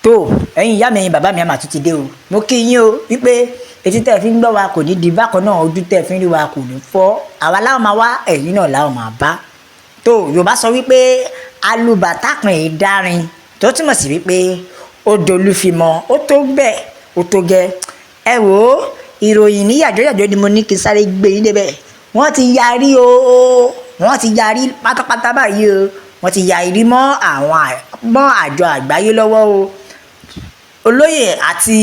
Tó ẹ̀yin ìyá mi, ẹ̀yin bàbá mi, àmà tún ti dé o. Mo kí yín o wípé etí tẹ́ ẹ fi ń gbọ́ wa kò ní di bákan náà, ojú tẹ́ ẹ fi ń rí wa kò ní fọ́. Àwa láwọn máa wá, ẹ̀yin náà láwọn máa bá. Tó Yorùbá sọ wípé alùbàtà kan èyí dárin, tó túmọ̀ sí wípé ó dolúfimọ́, ó tó bẹ́ẹ̀, ó tó gẹ́. Ẹ wò ó, ìròyìn ní yàjóyàjó ni mo ní kí n sáré gbé yín débẹ̀. Wọ́n ti yarí o, wọ́n ti yarí pátápátá báyìí o. Wọ́n ti yarí mọ́ àwọn mọ́ àjọ àgbáyé lọ́wọ́ o. Olóyè àti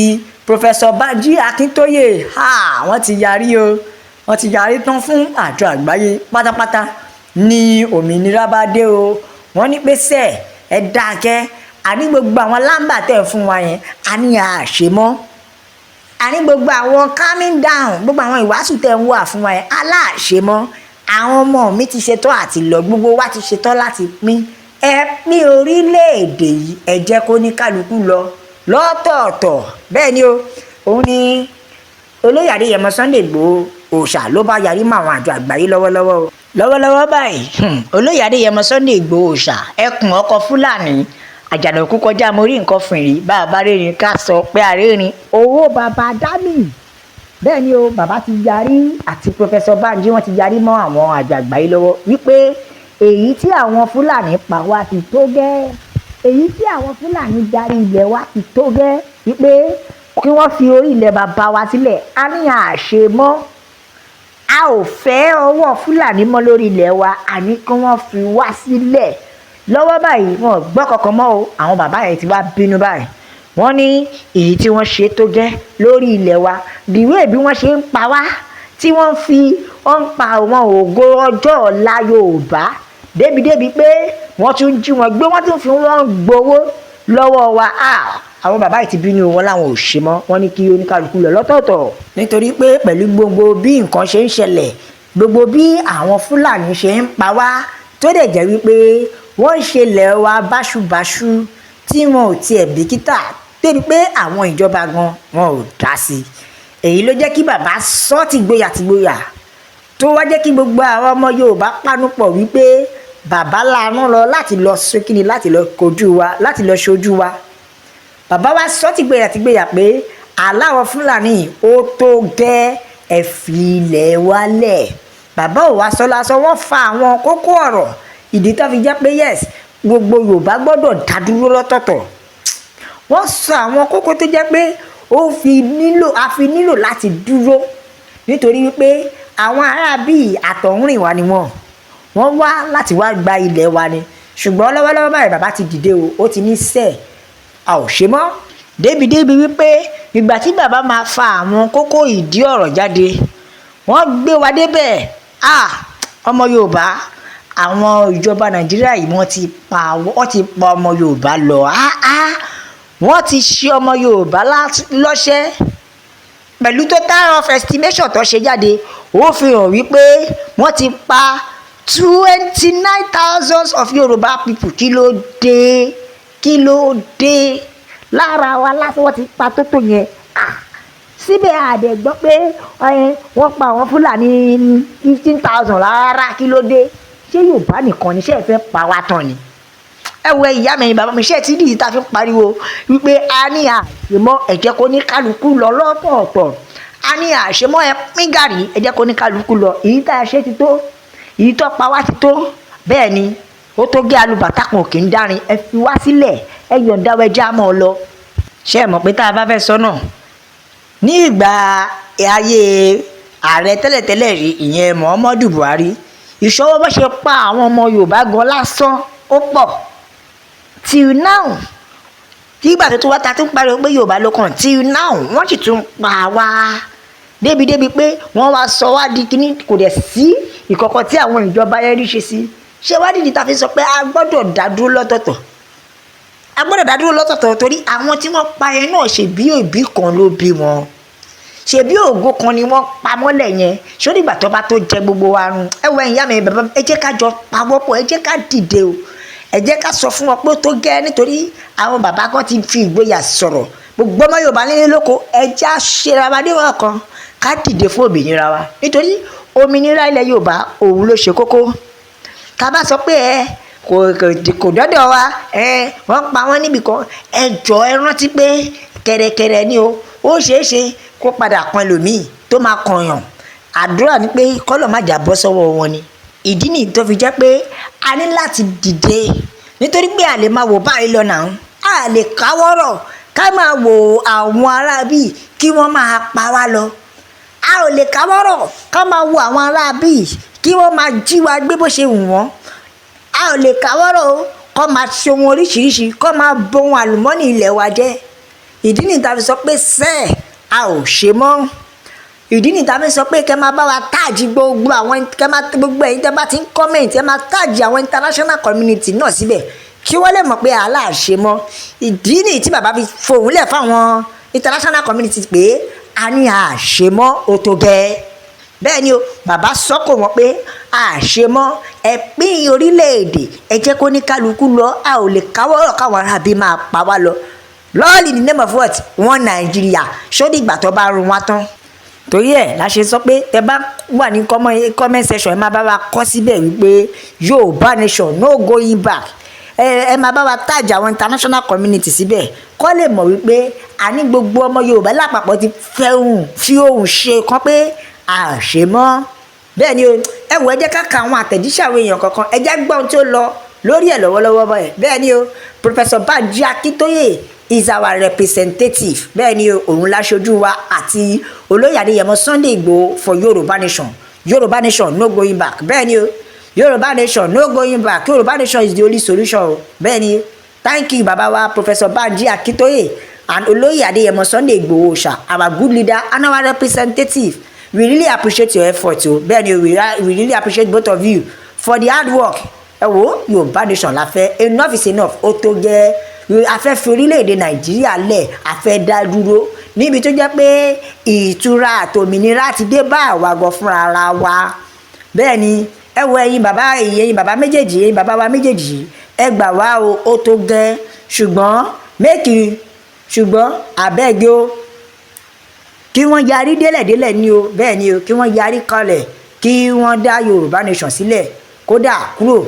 Professor Banji Akíntóyè, wọ́n ti yarí o, wọ́n ti yarí tán fún àjọ àgbáyé pátápátá ní òmìnira bá dé o. Wọ́n ní pé sẹ́ ẹ dákẹ́, àní gbogbo àwọn lámbà tẹ̀ fún wa yẹn, àní àṣemọ́, àní gbogbo àwọn calming down, gbogbo àwọn ìwàásù tẹ̀ ń wà fún wa yẹn, aláàṣemọ́. Àwọn ọmọ mi ti ṣetán àti lọ, gbogbo wa ti ṣetán láti pín. Ẹ pín orílẹ̀-èdè yìí, ẹ jẹ́ kó ní kálukú lọ lọ́tọ̀ọ̀tọ̀. Bẹ́ẹ̀ ni o. Òun ni olóyè Adéyẹmọ Sunday Igboho Òòṣà ló bá yarí mọ́ àwọn àjọ àgbáyé lọ́wọ́lọ́wọ́ o. Lọ́wọ́lọ́wọ́ báyìí, olóyè Adéyẹmọ Sunday Igboho Òòṣà, ẹkùn ọkọ̀ Fúlàní àjànàkú kọjá, mo rí nǹkan fìrí. Bá a bá rérin, ká sọ pé àrérin owó bàbá dámì. Bẹ́ẹ̀ ni o, bàbá ti yarí àti Professor Banji, wọ́n ti yarí mọ́ àwọn àjọ àgbáyé lọ́wọ́ wípé èyí tí àwọn Fúlàní pa wá ti tó gẹ́, èyí tí àwọn Fúlàní darí ilẹ̀ wa ti tó gẹ́, wípé kí wọ́n fi orí ilẹ̀ bàbá wa sílẹ̀. A ní àṣemọ́, a ò fẹ́ ọwọ́ Fúlàní mọ́ lórí ilẹ̀ wa, àní kí wọ́n fi wá sílẹ̀. Lọ́wọ́ báyìí, wọn ò gbọ́ kankan mọ́ o. Àwọn bàbá yẹn ti wá bínú báyìí. Wọ́n ní èyí tí wọ́n ṣe tó gẹ́ lórí ilẹ̀ wa, dìwé bí wọ́n ṣe ń pa wá, tí wọ́n fi wọ́n ń pa àwọn ògo ọjọ́ ọ̀la Yorùbá, débìdébì pé wọ́n tún jí wọn gbé, wọ́n tún fi wọ́n gbowó lọ́wọ́ wa. Àwọn bàbá yìí ti bínú, wọn láwọn ò ṣe mọ́. Wọ́n ní kí oníkálukú lọ lọ́tọ̀ọ̀tọ̀, nítorí pé pẹ̀lú gbogbo bí nǹkan ṣe ń ṣẹlẹ̀, gbogbo bí àwọn Fúlàní ṣe ń pa wá, tó dẹ̀ jẹ́ wípé wọ́n ń ṣe ilẹ̀ wa báṣubàṣu tí wọn ò tiẹ̀ bìkítà, débi pé àwọn ìjọba gan wọn ò dá sí i. Èyí ló jẹ́ kí bàbá sọ tìgboyà tìgboyà, tó wá jẹ́ kí gbogbo àwọn ọmọ Yorùbá panupọ̀ wípé bàbá làánú lọ láti lọ sókínni, láti lọ kojú wa, láti lọ ṣojú wa. Bàbá wa sọ tìgboyà tìgboyà pé aláwọ̀ Fúlàní, ó tó gẹ́, ẹ fi ilẹ̀ wa lẹ̀. Bàbá ò wá sọ lásán, wọ́n fa àwọn kókó ọ̀rọ̀ ìdí tó fi jẹ́ pé yes, gbogbo Yorùbá gbọ́dọ̀ dá dúró lọ́tọ̀ọ̀tọ̀. Wọ́n sọ àwọn kókó tó jẹ́ pé ó fi nílò, a fi nílò láti dúró, nítorí wípé àwọn ará bíi àtọ̀húnrìn wa ni wọ́n wá láti wá gba ilẹ̀ wa ni. Ṣùgbọ́n lọ́wọ́lọ́wọ́ báyìí, bàbá ti dìde o, ó ti ní sẹ́ẹ̀, a ò ṣe mọ́. Débìdébì wípé ìgbà tí bàbá máa fa àwọn kókó ìdí ọ̀rọ̀ jáde, wọ́n gbé wa débẹ̀. Ah, ọmọ Yorùbá, àwọn ìjọba Nàìjíríà yìí, wọ́n ti pa ọmọ Yorùbá lọ. Ah ah, wọ́n ti ṣe ọmọ Yorùbá lọ́ṣẹ́. Pẹ̀lú total of estimation tó ṣe jáde, ó fi hàn wípé wọ́n ti pa 29,000 of Yorùbá people. Kí ló dé? Kí ló dé? Lára wa lásán, wọ́n ti pa tó yẹn. Ah, síbẹ̀ àdẹ̀ gbọ́ pé wọ́n pa àwọn Fúlàní 15,000 rárá. Kí ló dé? Ṣé Yorùbá nìkan ni? Ṣé ẹ fẹ́ pa wá tán ni? Ẹ wo, ìyá mi, bàbá mi, ṣé tí nìyí tá a fi pariwo wípé a ní àṣemọ́, ẹ jẹ́ kó ní kálukú lọ lọ́tọ̀ọ̀tọ̀. A ní àṣemọ́, ẹ pín gàrí, ẹ jẹ́ kó ní kálukú lọ. Èyí tá a ṣe ti tó, èyí tó pa wá ti tó. Bẹ́ẹ̀ ni, ó tó gé, alùbàtà kan kì í dárin. Ẹ fi wá sílẹ̀, ẹ yọ̀ǹda wa, ẹ já mọ́ ọ lọ. Ṣé ẹ mọ̀ pé tá a bá fẹ́ sọ náà, ní ìgbà ayé ààrẹ tẹ́lẹ̀tẹ́lẹ̀ rí, ìyẹn Muhammadu Buhari, ìṣọwọ́ bó ṣe pa àwọn ọmọ Yorùbá gan lásán, ó pọ̀. Till now, tí ìgbà tó tún wá ta tún pariwo pé Yorùbá ló kàn, till now wọ́n sì tún pa wá, débi-débi pé wọ́n wá sọ wá di kíní. Kò dẹ̀ sí ìkọ̀kọ̀ tí àwọn ìjọba yẹn rí ṣe sí. Ṣé wá dìdí ta fi sọ pé a gbọ́dọ̀ dá dúró lọ́tọ̀ọ̀tọ̀? A gbọ́dọ̀ dá dúró lọ́tọ̀ọ̀tọ̀ torí àwọn tí wọ́n pa yẹn náà, ṣe bí òbí kan ló bí wọn, ṣebí ògo kan ni wọ́n pa mọ́lẹ̀ yẹn. Ṣó nígbà tó bá tó jẹ gbogbo wa run? Ẹ wọ, ìyá mi, bàbá, ẹ jẹ́ ká jọ pawọ́pọ̀, ẹ jẹ́ ká dìde o, ẹ jẹ́ ká sọ fún wọn pé ó tó gẹ́, nítorí àwọn bàbá kan ti fi ìgboyà sọ̀rọ̀. Gbogbo ọmọ Yorùbá nílé lóko, ẹ já ṣera wa níwọ̀n kan, ká dìde fún òmìnira wa, nítorí òmìnira ilẹ̀ Yorùbá òun ló ṣe kókó. Tá a bá sọ pé ẹ Kò dọ́dọ̀ wa. Ẹ wọ́n pa wọ́n níbì kan. Ẹ jọ, ẹ rántí pé kẹ̀rẹ̀kẹ̀rẹ̀ ni o. Ó ṣeé ṣe kó padà kan ẹlòmíì tó máa kànyàn. Àdúrà ni pé kọ́lọ̀ má jà bọ́ sọ́wọ́ wọn ni. Ìdí nìyí tó fi jẹ́ pé a ní láti dìde, nítorí pé a lè máa wò báyìí lọ náà, a lè káwọ́rọ̀ ká máa wò àwọn aráabí kí wọ́n máa pa wá lọ. A ò lè káwọ́rọ̀ ká máa wo àwọn aráabí kí wọ́n máa jí wa gbé bó ṣe wù wọ́n. A ò lè káwọ́rọ̀ o kọ́ máa ṣe ohun oríṣiríṣi, kọ́ máa bo ohun àlùmọ́ọ́nì ilẹ̀ wa jẹ́. Ìdí nìyí tá a fi sọ pé sẹ́ẹ̀, a ò ṣe mọ́. Ìdí nìyí tá a fi sọ pé kẹ́ máa bá wa tag gbogbo àwọn, kẹ́ máa gbogbo ẹ̀yin tẹ́ bá ti ń comment, ẹ máa tag àwọn international community náà síbẹ̀ kí wọ́n lè mọ̀ pé aláàṣe mọ́. Ìdí nìyí tí bàbá fi fohùn lẹ̀ fáwọn international community pé a ní àṣe mọ́, ó tó gẹ́. Bẹ́ẹ̀ ni o, bàbá sọ́kò wọn pé àṣemọ́, ẹ pín orílẹ̀-èdè, ẹ jẹ́ kó ní kálukú lọ. A ò lè káwọ́rọ̀ káwọn aráabí máa pa wá lọ lọ́ọ̀lì ní name of what? One Nàìjíríà. Ṣó dìgbà tó bá run wá tán? Torí ẹ̀ la ṣe sọ pé tẹ bá wà ní comment section, ẹ máa bá wa kọ síbẹ̀ wípé Yorùbá nation, no going back. Ẹ máa bá wa tag àwọn international community síbẹ̀ kọ́ lè mọ̀ wípé àní gbogbo ọmọ Yorùbá lápapọ̀ ti fẹ́hùn fi ohùn ṣe kan pé àṣemọ́. Bẹ́ẹ̀ ni o. Ẹ wò, ẹ jẹ́ ká ka àwọn àtẹ̀jíṣẹ́ àwọn èèyàn kankan. Ẹ jẹ́ gbọ́ ohun tó lọ lórí ẹ̀ lọ́wọ́lọ́wọ́ báyìí. Bẹ́ẹ̀ ni o, Professor Banji Akintoye is our representative. Bẹ́ẹ̀ ni o, òun láṣojú wa àti olóyè Adéyẹmọ Sunday Igboho for Yorùbá nation. Yorùbá nation, no going back. Bẹ́ẹ̀ ni o, Yorùbá nation, no going back. Yorùbá nation is the only solution o. Bẹ́ẹ̀ ni, thank you, baba wa Professor Banji Akintoye and olóyè Adéyẹmọ Sunday Igboho ṣá, our good leader and our representative. We really appreciate your effort o. Bẹ́ẹ̀ ni, we really appreciate both of you for the hard work. Ẹ wo, Yorùbá nation la fẹ́. Enough is enough. Ó tó gẹ́. A fẹ́ fi orílẹ̀-èdè Nàìjíríà lẹ̀, a fẹ́ dá dúró níbi tó jẹ́ pé ìtura àtòmìnira ti dé bá àwa gan fúnra ara wa. Bẹ́ẹ̀ ni. Ẹ wo, ẹ̀yin bàbá, ẹ̀yin bàbá méjèèjì, ẹ̀yin bàbá wa méjèèjì, ẹ gbà wá o. Ó tó gẹ́. Ṣùgbọ́n make, ṣùgbọ́n abeg o, kí wọ́n yarí délẹ̀délẹ̀ ni o. Bẹ́ẹ̀ ni o, kí wọ́n yarí kalẹ̀, kí wọ́n dá Yorùbá nation sílẹ̀, kódà kúrò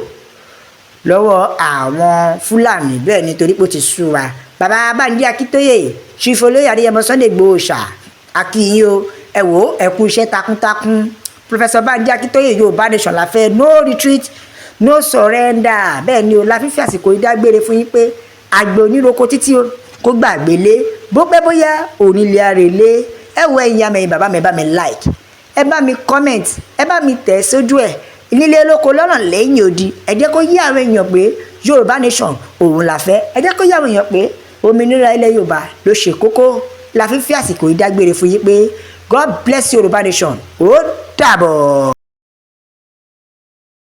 lọ́wọ́ àwọn Fúlàní. Bẹ́ẹ̀ ni, torí pé ó ti sú wa. Bàbá Bánjí Akíntóyè, Chief olóyè Adéyẹmọ Sunday Igboho ṣá, akínyìn o. Ẹ wò ó, ẹ kú iṣẹ́ takuntakun. Professor Bánjí Akíntóyè, Yorùbá nation la fẹ́, no retreat, no surrender. Bẹ́ẹ̀ ni o. La fífi àsìkò ìdágbére fún yín pé àgbẹ̀ oníroko títí o kó gbàgbé lé, bó pẹ́ bóyá onílé arèlé. Ẹ wo, ẹ̀yin amẹ̀yìn bàbá mi, ẹ bá mi like, ẹ bá mi comment, ẹ bá mi tẹ̀ sójú ẹ̀ nílé lóko lọ́nà lẹ́yìn odi. Ẹ jẹ́ kó yé àwọn èèyàn pé Yorùbá nation òun la fẹ́. Ẹ jẹ́ kó yé àwọn èèyàn pé òmìnira ilẹ̀ Yorùbá ló ṣe kókó. La fífi àsìkò ìdágbére fún yín pé God bless Yorùbá nation. Ó dàbọ̀.